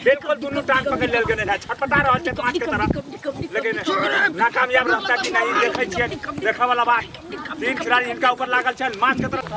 बिल्कुल दुनू टांग पकड़ लेल गेलै है, छटपटा रहल छै माछ के तरह, लेकिन नाकामयाब रहता कि नहीं देखै छियै, देखै वाला बात। तीन खिलाड़ी हिनका ऊपर लागल छनि माछ के तरफ।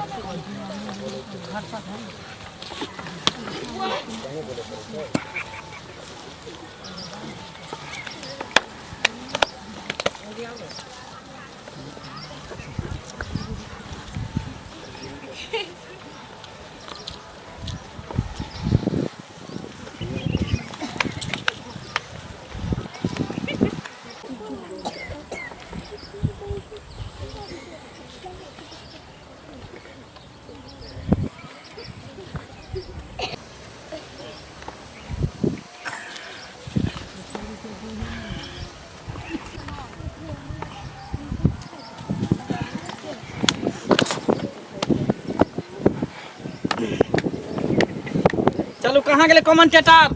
चलू, कहाँ गेलै कमेंटेटर?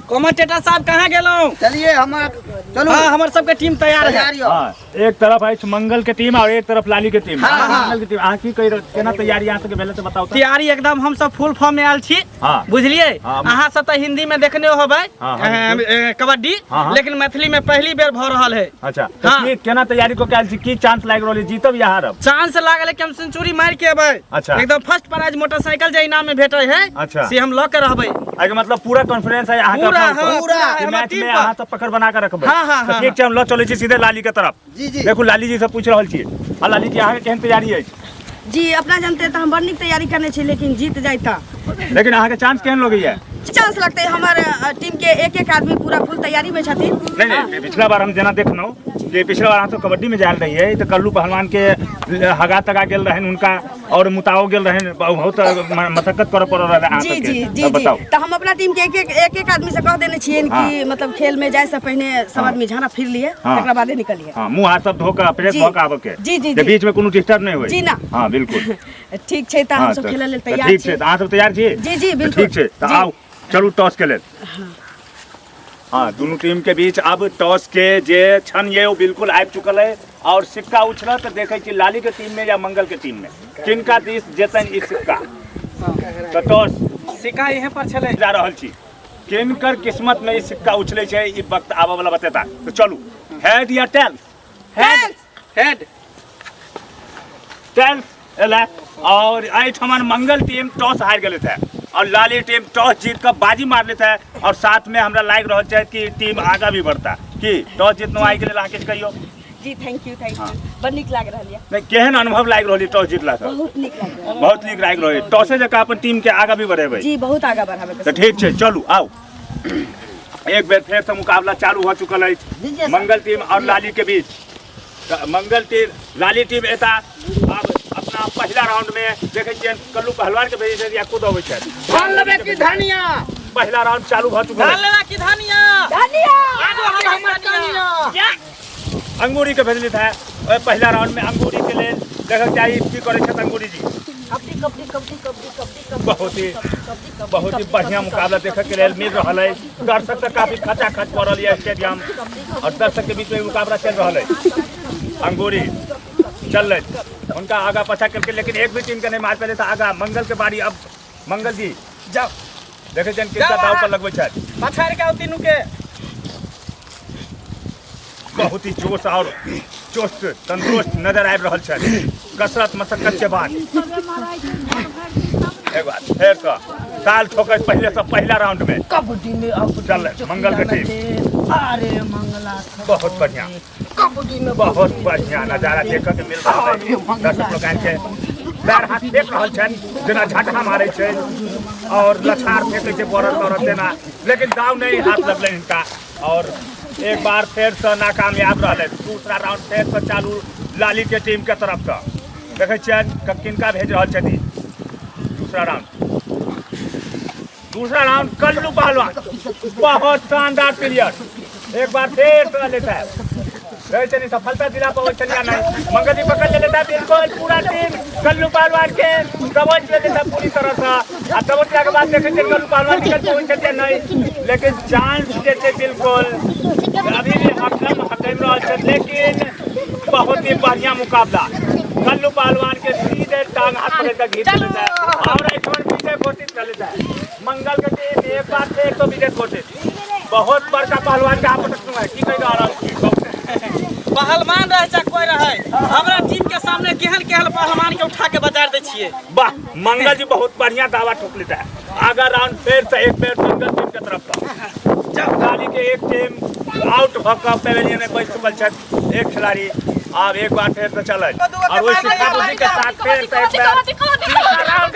कमेंटेटर साहब, कहाँ गेलहुँ? चलिए हमर चलू। हाँ, हमर सबके टीम तैयार है। तैयार यौ। हाँ, एक तरफ अछि मंगल के टीम और एक तरफ लाली के टीम। हाँ, हाँ। मंगल के टीम, अहाँ की कहि रहल, केना तैयारी अहाँ सबके भेलै से बताउ तऽ। तैयारी एकदम, हम सब फुल फॉर्म में आयल छी। बुझलिए? अहाँ सब तऽ हिंदी में देखने होबै हाँ, हाँ, कबड्डी, हाँ, हाँ। लेकिन मैथिली में पहली बेर भऽ रहल है। अच्छा, तऽ हाँ। की केना तैयारी कऽ के आयल छी? की चांस लागि रहल है, जीतब या हारब? चांस लागल है कि हम सेंचुरी मार के एबै। एकदम फर्स्ट प्राइज मोटरसाइकिल जे इनाम में भेटै है, से हम लऽ के रहबै। एहिके मतलब पूरा कॉन्फिडेंस है अहाँके पूरा, अपना ऊपर? हाँ, पूरा। कि हमर मैच टीम में पर। अहाँ सब पकड़ बना के रखबै? हाँ, हाँ, तऽ हाँ, ठीक छै, हम लऽ चलै छी सीधे लाली के तरफ। जी जी। देखू, लाली जी से पूछि रहल छी। आ लाली जी, अहाँके केहन तैयारी अछि? जी, अपना जानते तऽ हम बड़ नीक तैयारी करने छी, लेकिन जीत जाय तऽ। लेकिन अहाँके चांस केहन लगैया? चांस लगतै, हमर टीम के एक एक आदमी पूरा फुल तैयारी में छथिन। नहीं नहीं, पिछला बार हम जेना देखलहुँ जे पिछला बार अहाँ सब कबड्डी में जायल रहियै तऽ कल्लू पहलवान के हगा तगा गेल रहनि हुनका और मुताओ गेल रहनि, बहुत मशक्कत करऽ पड़ल रहै अहाँ जी सबके। जी जी। तऽ जी। बताउ। तऽ हम अपना टीम के एक एक एक एक आदमी से कह देने छियनि कि मतलब खेल में जाय से पहिने सब आदमी झाड़ा फिर लिए, तकरा बादे निकलिए। हाँ, मुँह हाथ सब धो कऽ फ्रेश जी। भऽ कऽ आबऽ के, जी, जी, जे जी। बीच में कोनो डिस्टर्ब नहि होइ। जी ना। हाँ, बिल्कुल। ठीक छै, तऽ हाँ, हम सब तऽ खेलै लेल तऽ तैयार ठीक छी। छै, तऽ अहाँ सब तैयार छी? जी जी, तऽ बिल्कुल। ठीक छै, तऽ जी। आउ चलू टॉस के लेल। हाँ, दुनू टीम के बीच अब टॉस के जे क्षण ये ओ बिल्कुल आबि चुकल है और सिक्का उछलत, तऽ देखै छी लाली के टीम में या मंगल के टीम में किनका दिस जेतनि ई सिक्का। तऽ टॉस सिक्का इहे पर छलै। जा रहल छी, किनकर किस्मत में ई सिक्का उछलै छै ई वक्त आबऽ वाला बतेता। तऽ चलू, हेड या टेल्स? Head, head. टेल्स एलै और एहिठमन मंगल टीम टॉस हारि गेलै है और लाली टीम टॉस जीत कऽ बाजी मार लेते है और साथ में हमरा लागि रहल छै कि टीम आगा भी बढ़ता। की टॉस जीतनो आइ के लेल अहाँ किछु कहियौ? जी, thank you, thank you, बड़ नीक लागि रहल यऽ। नहि, केहन अनुभव लागि रहल यऽ टॉस जीतला से? बहुत नीक लागि रहल। बहुत नीक लागि रहल यऽ। टॉसे जकाँ अपन टीम के आगा भी बढ़ेबै? जी, बहुत आगा बढ़ाबै। तऽ ठीक छै, चलू आउ। एक बेर फेर से मुकाबला चालू हो चुकल अछि मंगल टीम और लाली के बीच। तऽ मंगल टीम, लाली टीम एता आब अपना पहिला राउंड में। देखै छियनि कल्लू पहलवान के भेजै छथि या खुद अबै छथि? धान लेबै कि धनिया? पहिला राउंड चालू भऽ चुकल धान अछि। लेबै कि धनिया? धनिया। हमर धनिया। अंगूरी के भेजली था ओहि पहिला राउंड में। अंगूरी के लेल देखक चाही की करै छथि अंगूरी जी। कबड्डी कबड्डी कबड्डी कबड्डी कबड्डी कबड्डी। बहुत ही बढ़िया मुकाबला देखै के लेल मिल रहल अछि। दर्शक तऽ काफी खचाखच पड़ल यऽ स्टेडियम और दर्शक के बीच में मुकाबला चल रहल अछि। अंगूरी चल हुनका आगा पाछा करके, लेकिन एक भी टीम के नहीं मार पेले। तऽ आगा मंगल के बारी। अब मंगल जी जाओ। देखै छियनि किनका जाओ दाव पर अहाँ। लगबै छथि। पछाड़ि के आउ तीनू के। बहुत ही जोश और चुस्त तंदुरुस्त नजर आबि रहल छथि कसरत मशक्कत के बाद। एक बार फेर से ताल ठोकै पहले से पहिला राउंड में। कबड्डी में अब चल मंगल के टीम। अरे मंगला, बहुत बढ़िया। कबड्डी में बहुत बढ़िया नजारा देखऽ के मिल रहल है। दर्शक लोकनि के पैर हाथ फेंक रहल छनि जेना झटहा मारै छै और लछार फेंकै छै बरद तरद तेना, लेकिन दाव नहीं हाथ लगलै हिनका और एक बार फेर से नाकामयाब रहलै। दूसरा राउंड फेर से चालू लाली के टीम के तरफ से। देखै छियनि किनका भेज रहल छथिन दूसरा राउंड। दूसरा राउंड कल्लू पहलवान, बहुत शानदार प्लेयर, एक बार फिर से लेता है। रहै छनि सफलता दिला पबै छनि या नहीं? मंगल जी पकड़ ले लेता है, बिल्कुल पूरा टीम कल्लू पहलवान के दबोच ले लेता है पूरी तरह से आ दबोचला के बाद देखै छियै कल्लू पहलवान निकल पबै छथि या नहीं, लेकिन चांस जे छै बिल्कुल अभी भी हकम हकम रहल छथि। लेकिन बहुत ही बढ़िया मुकाबला। कल्लू पहलवान के सीधे टांग हाथ पकड़ के घींच लेता है और एहिठाम विजय घोषित कर लेता है मंगल के टीम। एक बार फेर तो विजय कोशिश। बहुत बड़का पहलवान के आप है की कहि रहल छी? पहलवान रहे चाहे कोई रहे, हमरा टीम के सामने केहन केहन पहलवान के उठा के बाजार दै छियै। वाह मंगल जी बहुत बढ़िया दावा ठोक लेता है। आगा राउंड फिर से एक बेर मंगल टीम के तरफ से। लाली के एक टीम आउट भऽ कऽ पवेलियन में बैठ चुकल छथि एक खिलाड़ी। आब एक बार फेर से चलत और ओहि सिक्का बुद्धि के साथ फेर से एक बेर तीसरा राउंड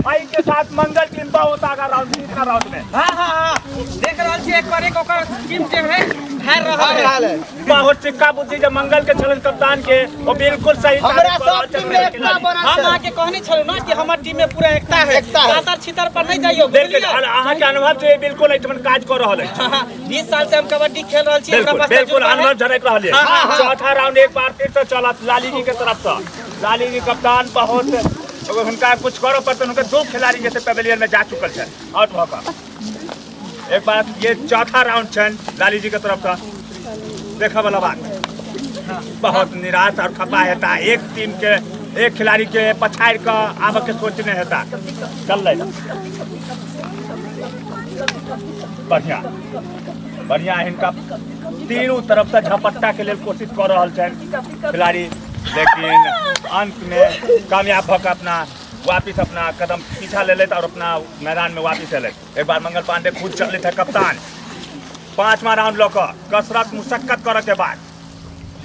एहि के साथ मंगल टीम बहुत आगा राउंड तीसरा राउंड में। हाँ हाँ हाँ देख रहल छी एक पर एक ओकर टीम जे है हार रहल है। बहुत सिक्का बुद्धि जे मंगल के छलन कप्तान के वो बिल्कुल सही हमरा साबित कऽ रहल सब टीम छथि में एकता खिलाड़ी। बनल हम छै। अहाँके कहने छलहुँ ना कि हमर टीम में पूरा एकता है, एकता है। कातर छितर पर नहीं जाइयो, बिल्कुल बुझलियै? अहाँके अनुभव से बिल्कुल एहिठमन काज कऽ रहल अछि। हाँ, 20 साल से हम कबड्डी खेल रहल छी, हमरा बिल्कुल पास बिल्कुल तजुर्बा है। अनुभव झलक रहल है। हाँ, हाँ, हाँ। चौथा राउंड एक बार फिर से चलत लाली जी के तरफ से। लाली जी कप्तान बहुत अगर हुनका कुछ करऽ पड़तनि, हुनका दो खिलाड़ी जैसे पवेलियन में जा चुकल छनि आउट भऽ कऽ। एक बार ये चौथा राउंड छनि लाली जी के तरफ से। देखऽ वाला बात बहुत निराश और खपा हेता, एक टीम के एक खिलाड़ी के पछाड़ि कऽ आबऽ के सोचने हेता। चल बढ़िया बढ़िया हिनका तीनों तरफ से झपट्टा के लेल कोशिश कऽ रहल छनि खिलाड़ी, लेकिन अंत में कामयाब भऽ कऽ अपना वापिस अपना कदम पीछा ले लेत और अपना मैदान में वापिस एलथि। एक बार मंगल पांडे खुद चलैत है कप्तान। पांचवा राउंड लऽ कऽ कसरत मुशक्कत करऽ के बाद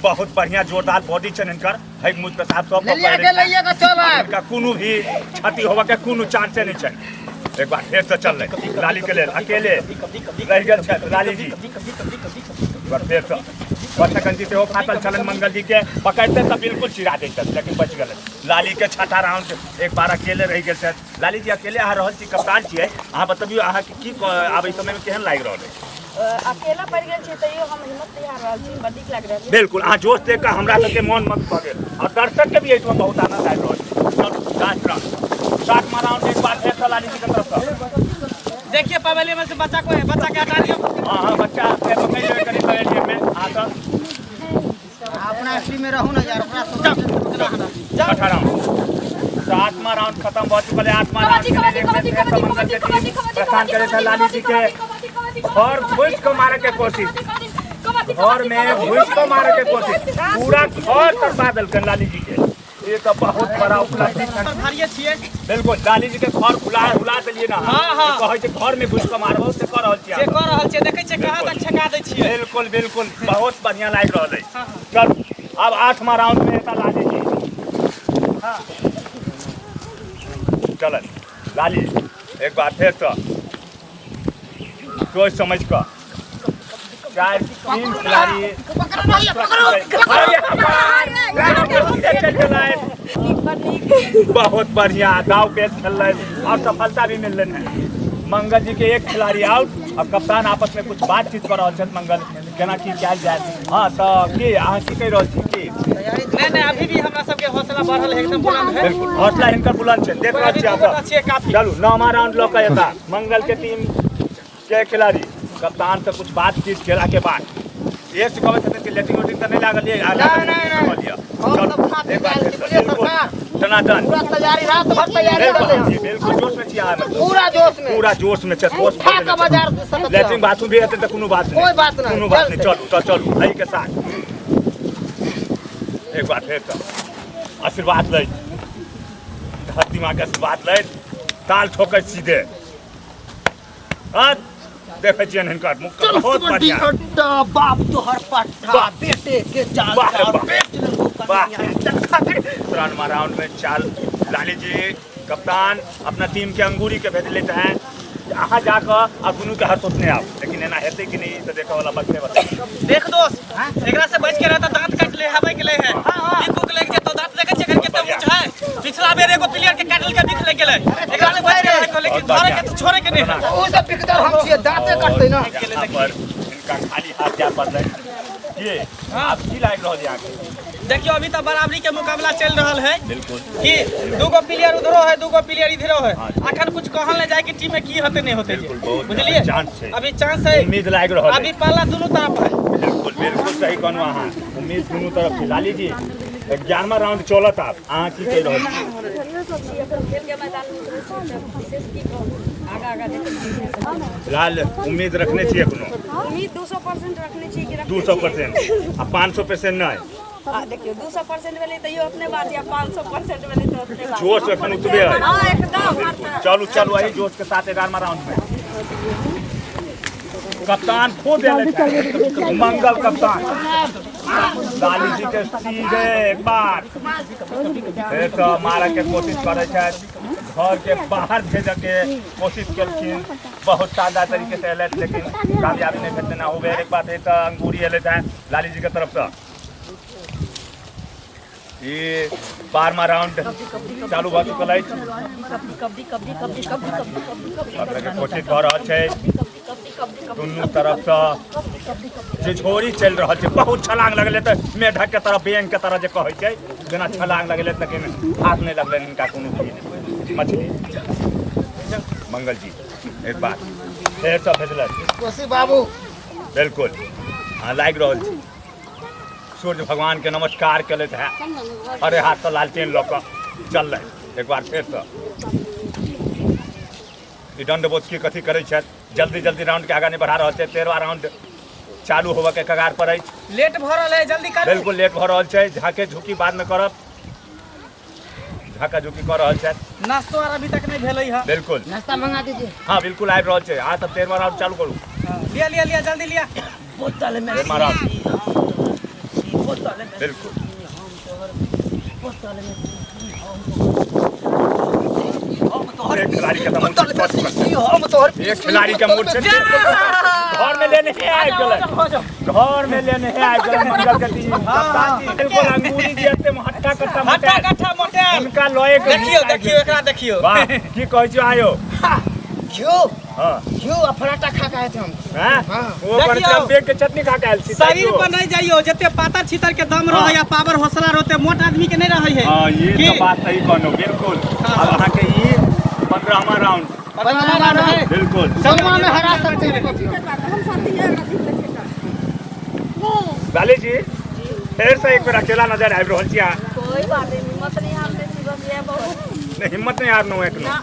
बहुत बढ़िया जोरदार बॉडी छनि हिनकर, है मुझ पे साहब सब ललिया के लइए के चल आब। हिनका कोनो भी क्षति होबऽ के कोनो चांसे नहीं छनि। एक बार फेर से चललै लाली के लेल, अकेले रहि गेल छथि लाली जी। एक बार फेर से बच्चा सेहो फाटल छलनि मंगल जी के, पकड़ते तऽ बिल्कुल चिरा दैतनि लेकिन बचि गेलै। लाली के छठा राउंड एक बार अकेले रहि गेल छथि। लाली जी अकेले अहाँ रहल छी, कप्तान छियै, अहाँ बतबियौ अहाँके की आब एहि समय में केहन लागि रहल अछि? अकेला पड़ि गेल छी तैयो हम हिम्मत नहीं हार रहल छी, बड़ नीक लागि रहल। बिल्कुल अहाँ जोश देख कऽ हमरा सबके मन मस्त भऽ गेल और दर्शक के भी एहिठाम बहुत आनंद आबि रहल छै। चलू लास्ट राउंड सातमा राउंड एक बार फेर से लाली जी के तरफ से। देखिए पवेलियन में से बच्चा को बच्चा के हटा दियो। हाँ हाँ बच्चा के पकड़ लेबै कनि पवेलियन में। अहाँ सब अपना टीम में रहू ना यार, ओकरा सब छठा राउंड सातवां राउंड खत्म भऽ चुकल है। आठवां राउंड प्रस्थान करे थे लाली जी के घर घुस के मारे के कोशिश, घर में घुस के मारे के कोशिश, पूरा घर तड़पा देलकनि लाली जी के। ये तो बहुत बड़ा उपलब्धि छनि। बिल्कुल लाली जी के घर हुला हुला देलियै ना। हाँ, हाँ। कहै छै घर में घुस के मारबो से कऽ रहल छियै, से कऽ रहल छियै, देखै छियै कहाँ तक छका दै छियै। बिल्कुल बिल्कुल बहुत बढ़िया लागि रहल अछि। चल अब आठवां राउंड में एता लाली जी। हाँ। चल लाली एक बार फेर से सोच समझ कऽ चार तीन खिलाड़ी बहुत बढ़िया दाव पेच खेललनि और सफलता भी मिललनि है। मंगल जी के एक खिलाड़ी आउट और कप्तान आपस में कुछ बातचीत कर रहल छथि। मंगल केना की कयल जाय? हाँ तऽ की अहाँ की कहि रहल छी? की नहीं नहीं अभी भी हमरा सबके हौसला बढ़ल है, एकदम बुलंद है। बिल्कुल हौसला हिनकर बुलंद छै, देख रहल छी अहाँ सब। चलू नौमा राउंड लऽ कऽ एता मंगल के टीम के खिलाड़ी। कप्तान से कुछ बातचीत केला के बाद ये से कहबै छथिन कि लेटिंग वेटिंग तऽ नहि लागल ये? नहीं नहीं नहीं, एक बार टनाटन पूरा तैयारी, रात भर तैयारी रहले हैं। बिल्कुल जोश में छी अहाँ, पूरा जोश में, पूरा जोश में छै। उठा के बाजार से लेटरिन बाथरूम भी हेतै तऽ कोनो बात नहीं, कोई बात नहीं, कोनो बात नहीं। चलू तऽ चलू एहि के साथ एक बार फेर तऽ आशीर्वाद लै, धरती माँ के आशीर्वाद लै, ताल ठोकै सीधे। देखै छियनि हिनकर मुख बहुत बढ़िया। बाप तोहर पट्टा बेटे के चाल वाह। तिरानवा राउंड में चाल लाली जी कप्तान अपना टीम के अंगूरी के भेज लेते हैं। अहाँ जाकऽ आ दुनू के हर सोचने आब, लेकिन एना हेतै कि नहीं तऽ देखऽ वाला बच्चे बता। देख दोस्त एकरा से बच के रहता, दांत काट ले हवे के ले है, बिकू के लेके जेतो दांत देखे छियै एकर केते ऊंच है। पिछला बेर एगो प्लेयर के काटल के बिख ले गेलै, एकरा से बच के रहे, लेकिन धरे के तो छोड़े के नहीं है। उ सब बिकदर हम छियै, दांते कटतै ना। पर इनका खाली हाथ जा पड़लै। ये आप की लागि रहल अहाँके? देखियो अभी तो बराबरी के मुकाबला चल रहल है। बिल्कुल कि दूगो प्लेयर उधरो है, दूगो प्लेयर इधरो है। अखन कुछ कहल नहीं जाए कि टीम में की होते नहीं होते, बुझलिए? चांस है, अभी चांस है, उम्मीद लागि रहल है, अभी पहला दोनों तरफ है। बिल्कुल बिल्कुल सही कहलहुँ अहाँ, उम्मीद दोनों तरफ है। लाली जी 11वां राउंड चलत, आप अहाँ की कहि रहल छी? सब छी एखन खेल के मैदान में उतरल छी तऽ विशेष की कहू, आगाँ आगाँ देखै छी। फिलहाल उम्मीद रखने छी एखनो? उम्मीद 200% रखने छी कि रखने 200% आ 500% नहि? आ देखियौ, 200% भेलै तैयो अपने बात या 500% भेलै तऽ अपने बात। जोश एखन उतबे है। हाँ, एकदम हर तरह। चलू चलू, एही जोश के साथ 11वां राउंड में कप्तान खुद एलै छथि। मंगल कप्तान लाली जी के सीधे एक बार फेर से मारऽ के कोशिश करै छथि, घर के बाहर भेजऽ के कोशिश केलखिन। बहुत शानदार तरीके से एलथि, लेकिन कामयाबी नहि भेटलनि। ओ बेर एक बार तऽ अंगूरी एलथि हैं लाली जी के तरफ से। ई 12वां राउंड चालू भऽ चुकल अछि। पकड़ै के कोशिश भऽ रहल छै दुनू तरफसँ, झिझोरी चलि रहल छै। बहुत छलांग लगलै तऽ मेढक के तरफ, बेंग के तरह जे कहै छै, जेना छलांग लगलै, लेकिन हाथ नहि लगलनि हिनका कोनो भी मछली। मंगल जी एक बार फेरसँ भेजलथि। कोसी बाबू। बिल्कुल, हाँ, लागि रहल छै। सूर्य भगवान के नमस्कार केलथि है, अरे हाथ से लालटेन लऽ कऽ चललै। एक बार फेरसँ ई दण्ड बोचकी कथी करै छथि? जल्दी जल्दी राउंड के आगाँ नहि बढ़ा रहल छै। 13वां राउंड चालू होबऽ के कगार पर अछि। लेट भऽ रहल है, जल्दी करू। बिल्कुल लेट भऽ रहल छै। झाके झुकी बाद में करब, झाका झुकी कऽ रहल छथि। नाश्तो आर अभी तक नहीं भेलै है। बिल्कुल। नाश्ता मंगा दीजिए। हाँ, बिल्कुल आबि रहल छै। अहाँ सब 13वां राउंड चालू करू। लिया लिया लिया, जल्दी लिया। बोतल में 13वां राउंड। बोतल में बिल्कुल। बोतल में हम तोहर एक खिलाड़ी के तऽ बोतल में शीशी हम तोहर। एक खिलाड़ी के मूड से घर में लेने हे आबि गेलै, घर में लेने हे आबि गेलै मंगल के टीम। कप्तान जी बिल्कुल अंगूरी जी एते हट्टा कट्टा हट्टा मोटायल। कट्ठा मोटायल। हुनका लए के देखियौ देखियौ, एकरा देखियौ। वाह, की कहै छी आयो? घिउ। हाँ। घिउ आ पराठा खा के आए थे हम। हैं? हाँ। वो पर देखियौ। बेग के चटनी खा के आयल छी। शरीर पर नहीं जाइयो, जते पातर छितर के दम रहे या पावर हौसला रहते, मोट आदमी के नहीं रहे है। हाँ, ये की? तो बात सही कहनो। बिल्कुल। अब अहाँ के ई 15वां राउंड। 15वां राउंड। बिल्कुल। 16वां में हरा सकते हैं। हम शांति है, जीत लै छियै। लाली जी फेर से एक बेर अकेला नजर आबि रहल छी अहाँ। कोई बात नहीं, हिम्मत नहीं हारने छी, बस यह बहुत। नहीं, हिम्मत नहीं हारनो एखनो।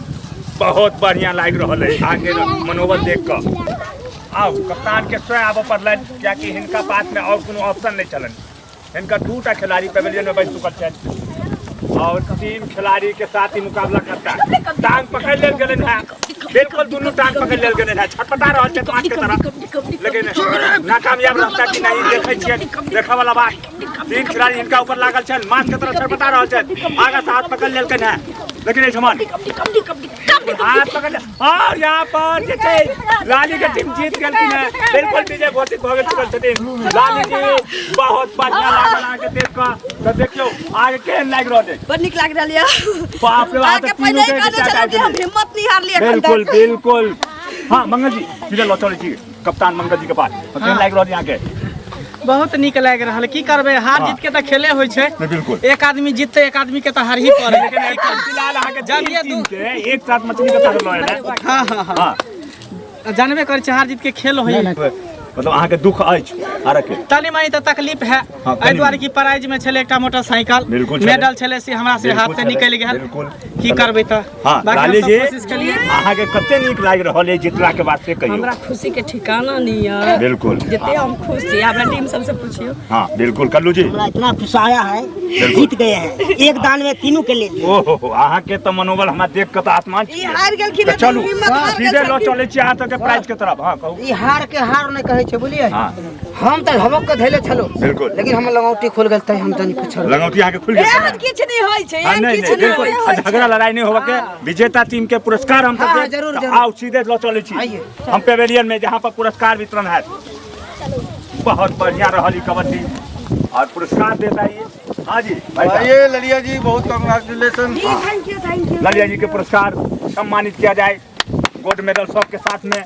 बहुत बढ़िया लागि रहल है अहाँके मनोबल देख कऽ। आउ कप्तान के स्वयं आबऽ पड़लनि, कियाकि हिनका पास में और कोनो ऑप्शन नहीं छलनि। हिनका दूटा खिलाड़ी पेवेलियन में बैठ चुकल छथि और तीन खिलाड़ी के साथ ही मुकाबला करता। टांग पकड़ लेल गेलनि है, बिल्कुल दुनू टांग पकड़ लेल गेलनि है। छटपटा रहल छथि माछ के तरह, लेकिन नाकामयाब रहता कि नहीं, देखै छियै, देखऽ वाला बात। तीन खिलाड़ी हिनका ऊपर लागल छनि, माछ के तरह छटपटा रहल छथि। आगा से हाथ पकड़ लेलकनि है, लेकिन एहिठमन हाथ पकड़ और यहाँ पर जे छै लाली के टीम जीत गेलखिन है। बिल्कुल विजय घोषित भऽ गेल चुकल छथिन लाली जी। बहुत बढ़िया लागल अहाँके देख कऽ। तऽ देखियौ, अहाँके केहन लागि रहल अछि? बड़ नीक लागि रहल यऽ। बाप रे बाप। अहाँके पहिले ही कहने छलहुँ कि हम हिम्मत नहीं हारली एखन बिल्कुल। तक। बिल्कुल, हाँ। मंगल जी, सीधे लऽ चलै छी कप्तान मंगल जी के पास। तऽ केहन लागि रहल अछि अहाँके? बहुत नीक लागि रहल। की करबै, हार जीत के तऽ खेले होइ छै। नहि, बिल्कुल। एक आदमी जीतते, एक आदमी के तऽ हार ही पड़े। लेकिन एखन फिलहाल अहाँके जब ये तीन टीम के एक साथ मछली के तरह लऽ एलै। हाँ हाँ हाँ। हाँ। जानबे करै छी, हार जीत के खेल होइ। मतलब अहाँके दुख अछि हारके? तनी मनी तऽ तकलीफ है। हाँ, एहि कनी दुआरे कि प्राइज में छलै एकटा मोटरसाइकिल। बिल्कुल छलै। मेडल छलै, से हमरा से हाथ बिल्कुल से छलै, निकलि गेल। बिल्कुल। की करबै तऽ। हाँ। बाकी लाली हमसब जी, कोशिश केलियै। अहाँके कते नीक लागि रहल अछि जीतला के बाद, से कहियौ। हमरा खुशी के ठिकाना नहीं है। बिल्कुल। जते हम खुश छी, हमरा टीम सबसे पुछियो। हाँ, बिल्कुल। कल्लू जी। हमरा इतना खुश आया है, जीत गए हैं, एक दान में तीनों के ले लिए। ओहो, अहाँके तऽ मनोबल हमरा देख कऽ तऽ आसमान ई हारि गेलखिन तऽ हँ, चलू हिम्मत हार गेल सीधे लऽ छलखिन। चलै छी अहाँ सबके प्राइज के तरफ। हाँ, कहू। ई हार के हार नहीं कहै छै, बुझलियै? हाँ। हम तऽ धमक के धैले छलो। बिल्कुल। लेकिन हमर लंगौटी खुल गेल, तै हम तनी पिछड़। लंगौटी अहाँके खुलि गेल। एहन किछु नहीं होइ छै। हाँ, एहन नहीं किछु नहीं, नहीं बिल्कुल। होइ छै। झगड़ा लड़ाई नहीं होबे के, विजेता टीम के पुरस्कार हम सब हाँ, देब। जरूर, तऽ जरूर। आउ सीधे लऽ चलै छी आइए। हम पेवेलियन में, जहाँ पर पुरस्कार वितरण है। बहुत बढ़िया रहल ई कबड्डी और पुरस्कार देता ये। हाँ जी भाई साहब। आइए ललिया जी, बहुत congratulation. Ji, thank you, thank you. Laliya जी के पुरस्कार सम्मानित किया जाए गोल्ड मेडल सबके साथ में।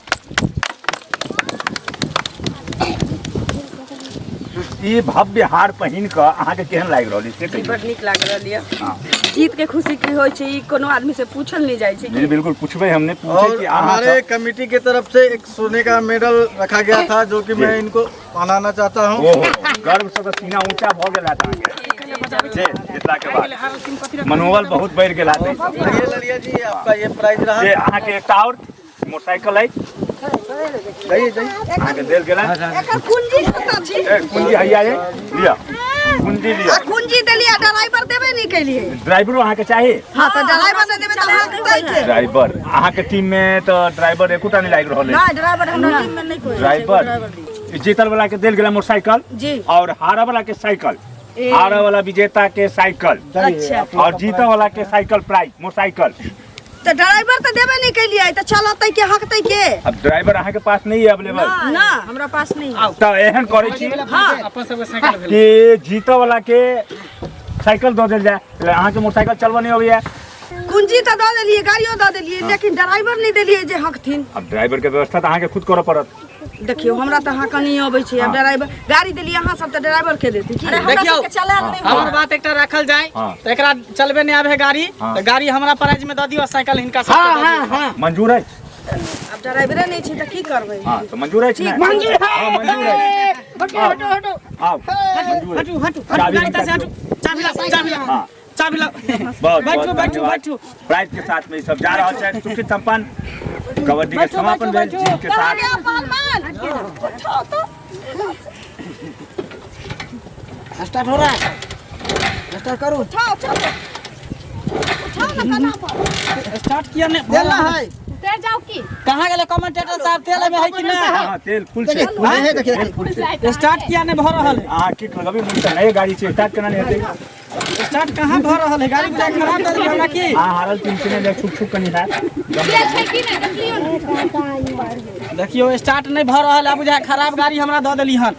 ई भव्य हार पहिन कऽ अहाँके केहन लागि रहल अछि, से कहियौ। बड़ नीक लागि रहल यऽ। जीत के खुशी की होइ छै, ई कोनो आदमी से पूछल नहीं जाइ छै। नहीं, बिल्कुल पूछबै हमने पूछे और कि अहाँ हमारे कमेटी के तरफ से एक सोने का मेडल रखा गया था, जो कि मैं इनको पहनाना चाहता हूँ। ओहो, गर्व से तऽ सीना ऊंचा भऽ गेल हैत अहाँके। जे जितला के बाद मनोबल बहुत बढ़ि गेल हेतै। ये ललिया जी आपका ये प्राइज रहा। जे अहाँके एकटा आओर मोटरसाइकिल अछि। जाइए जाइए। अहाँके देल गेल। एकर कुंजी कतऽ छी? ए, कुंजी हैया ये, लिअ कुंजी लिअ। आ कुंजी देलियै, ड्राइवर देबे नहि केलियै। ड्राइवरो अहाँके चाही? हँ, तऽ ड्राइवर नहि देबै तऽ अहाँ के? ड्राइवर अहाँके टीम में तऽ ड्राइवर एकोटा नहि लागि रहल अछि। नहि, ड्राइवर हमरा टीम में नहि कोइ। ड्राइवर जीतल वाला के देल गेल मोटरसाइकिल जी और हारऽ वाला के साइकिल, हारऽ वाला विजेता के साइकिल। अच्छा। और जीतऽ वाला के साइकिल प्राइज मोटरसाइकिल। तऽ ड्राइवर तऽ देबे नहि केलियै, तऽ चलतै के, हकतै के? अब ड्राइवर अहाँके पास नहीं है अवेलेबल? ना, हमरा पास नहीं है। तऽ एहन करै छी अपन सबके साइकिल भेल कि जीतऽ वाला के साइकिल दऽ देल जाय। अहाँके मोटरसाइकिल चलबऽ नहि अबैया? कुंजी तऽ दऽ देलियै, गाड़ियो दऽ देलियै, लेकिन ड्राइवर नहि देलियै जे हकथिन। अब ड्राइवर के व्यवस्था तऽ अहाँके खुद करऽ पड़त। देखियौ, हमरा तऽ अहाँ कनि अबै छै। आब ड्राइवर गाड़ी देलियै अहाँ सब, तऽ ड्राइवर के देतै की? देखियौ, हमर बात एकटा राखल जाय। तऽ एकरा चलबे नहि आबे है गाड़ी, तऽ गाड़ी हमरा प्राइज में दऽ दियौ, साइकिल हिनका सबके दऽ दियौ। मंजूर अछि। आब ड्राइवरे नहि छै तऽ की करबै? हँ, तऽ मंजूर अछि ने? मंजूर है। हँ, मंजूर अछि। हटू हटू हटू। आउ, मंजूर अछि। हटू हटू हटू, चाबी गाड़ी हुनका से हटू। दियौ। चाबी लाओ, चाबी लाओ। हाँ। चाबी लाओ। बहुत बैठू बहुत बैठू धन्यवाद। बैठू। प्राइज के साथ में ई सब जा रहल छथि। सुखी संपन्न कबड्डी के समापन भेल जीत के साथ। उठाओ तो। स्टार्ट हो रहा है, स्टार्ट करू। उठाओ, चलो उठाओ ना कन्हा पर। स्टार्ट किया नहीं? देला है। उतर जाओ की? कहाँ गेलै कमेंटेटर साहब? तेल एहिमे है कि नहि? हाँ, तेल फुल छै। देखिए देखिए। तेल फुल छै। स्टार्ट किया नहीं भऽ रहल है? अहाँ किक लगबी मुझ तऽ नये गाड़ी छै, स्टार्ट केना नहि हेतै? स्टार्ट कहाँ भऽ रहल है? गाड़ी बुझाइ खराब दऽ देलकै हमरा की? अहाँ हारल टीम से नहि छुक छुक कनि हैत। तेल छै की नहि, देखलियौ ने। देखियौ, स्टार्ट नहीं भऽ रहल है, बुझाइ खराब गाड़ी हमरा दऽ देली हन।